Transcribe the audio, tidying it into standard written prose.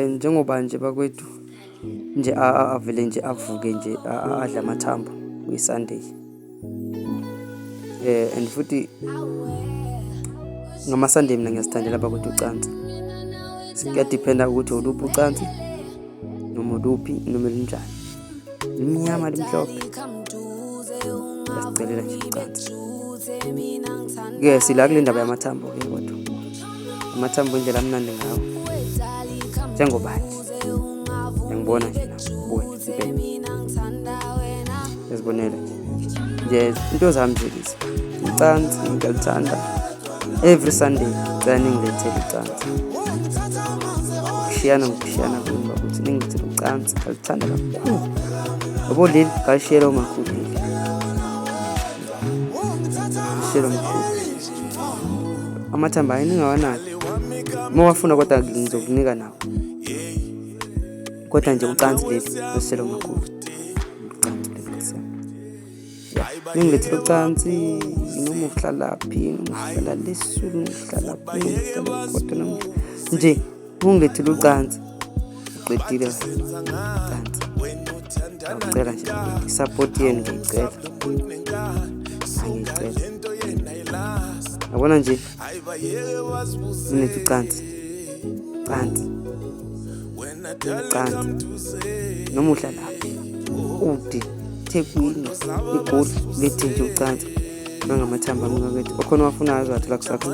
Njengoba nje bakwethu nje avele nje avuke nje adle amathambo kwi-Sunday. And futhi ngama-Sunday mina ngiyazithandela bakwethu ucansi. Kuyadiphenda ukuthi oluphi ucansi noma oluphi noma elinjani. Limnyama limhlophe. Ngiyasicelela nje ucansi. Ke sila kule ndaba yamathambo-ke kodwa. Amathambo indlela amnandi ngawo. Njengoba nje. Ngiyangibona nje la. Buka nje impela. Ngizibonela nje. Nje into zami nje lezi. Ucansi ngiyalithanda. Every Sunday ngicela ningilethele ucansi. Ukushiyana ngokushiyana kwenu bakuthi ningilethele ucansi ngalithanda kakhulu. Yabo leli ngalishiyela umakhulu leli. Lishiyela umakhulu. Amathambo ayi ningawanaki. Uma wafuna kodwa ngizokunika nawo. Kodwa nje ucansi leli lishiyela umakhulu. Ucansi leli nkosi yami. Ningilethele ucansi noma uhlalaphi noma uhlala leSulu noma uhlalaphi noma uhlala kodwa noma nje ungilethele ucansi uqedile ucansi ngiyacela nje i-support yenu ngiyicela angiyicela yabona nje ngilethe ucansi cansi ucansi noma uhlalaphi kude Thekwini iGoli lethe nje ucansi nangamathambo ami ngakithi okhona wafunayo azowathola kusasa.